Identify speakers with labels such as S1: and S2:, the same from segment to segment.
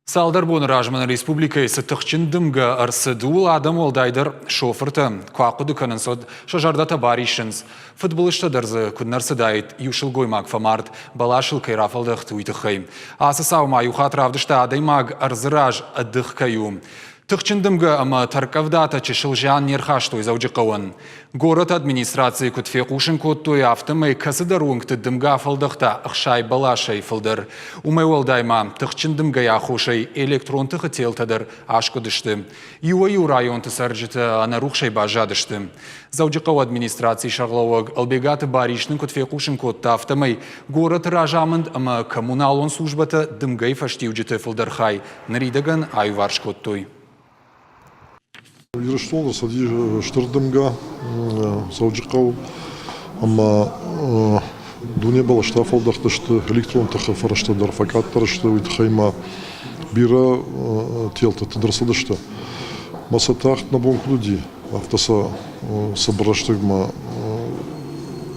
S1: Цалдӕр боны размӕ нӕ республикӕйы цы тыхджын дымгӕ ӕрцыд, ууыл адӕм уӕлдайдӕр шофыртӕ куы ахъуыды кӕнынц, уӕд сӕ зӕрдӕтӕ бариссынц. Фыдбылызтӕ дӕр дзы куыд нӕ рцыдаид, иу сылгоймаг фӕмард, бӕласыл кӕй рафӕлдӕхт, уый тыххӕй. Ацы цау ма иу хатт равдыста адӕймаг ӕрдзы раз ӕдых кӕй у. Тыхджын дымгӕ ӕмӕ тӕрккъӕвдатӕ чысыл зиан не рхастой Дзӕуджыхъӕуӕн. Горӕты администрацийы куыд фехъусын кодтой, афтӕмӕй кӕцыдӕр уынгты дымгӕ афӕлдӕхта 60 бӕласӕй фылдӕр. Уымӕй уӕлдай ма тыхджын дымгӕйы аххосӕй электрон тыхы телтӕ дӕр аскъуыдысты. Иуӕй-иу районты цӕрджытӕ ӕнӕрухсӕй баззадысты. Дзӕуджыхъӕуы администрацийы сӕргълӕууӕг Ӕлбегаты Барис нын куыд фехъусын кодта, афтӕмӕй горӕты разамынд ӕмӕ коммуналон службӕтӕ дымгӕйы фӕстиуджыты фылдӕр хай ныридӕгӕн аиуварс кодтой.
S2: Ирыстоны цыди стыр дымгӕ Дзӕуджыхъӕу ӕмӕ дуне бӕлӕстӕ фӕлдӕхтысты, электрон тыхы фӕрӕзтӕ дӕр фӕкъаддӕр сты, уый тыххӕй ма бирӕ телтӕ тыд ӕрцыдысты. Мӕ сӕ тагъд нӕ бон куыд уыди, афтӕ сӕ цыбыр рӕстӕгмӕ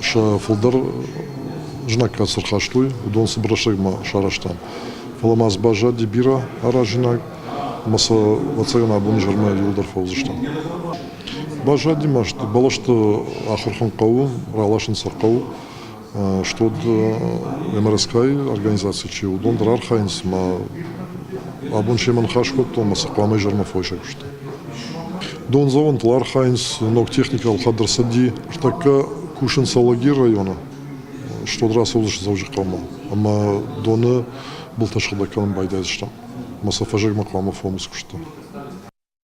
S2: сӕ фылдӕр знаггад цы рхастой, уыдон цыбыр рӕстӕгмӕ сарӕзтам. Фӕлӕ ма дзы баззади бирӕ аразинаг ӕмӕ сӕ, ӕвӕццӕгӕн, абон изӕрмӕ иууылдӕр фӕуыдзыстӕм. Баззади ма бӕлӕсты ахуырхын хъӕуы, раласын сӕ хъӕуы. Что МРСК-йы организаци чи у, уыдон дӕр архайынц ӕмӕ абон семӕ ныхас кодтон ӕмӕ сӕ хъуамӕ изӕрмӕ фӕуой куысты. Дондзӕуӕнтыл архайынц, ног техникӕ ӕлхӕд ӕрцыди. Ныртӕккӕ кусынц Алагиры районы, что рацӕудзысты Дзӕуджыхъӕумӕ ӕмӕ доны былтӕ сыгъдӕг кӕнын байдайдзыстӕм. Ӕмӕ сӕ фӕззӕгмӕ хъуамӕ фӕуӕм уыцы куыстытӕ.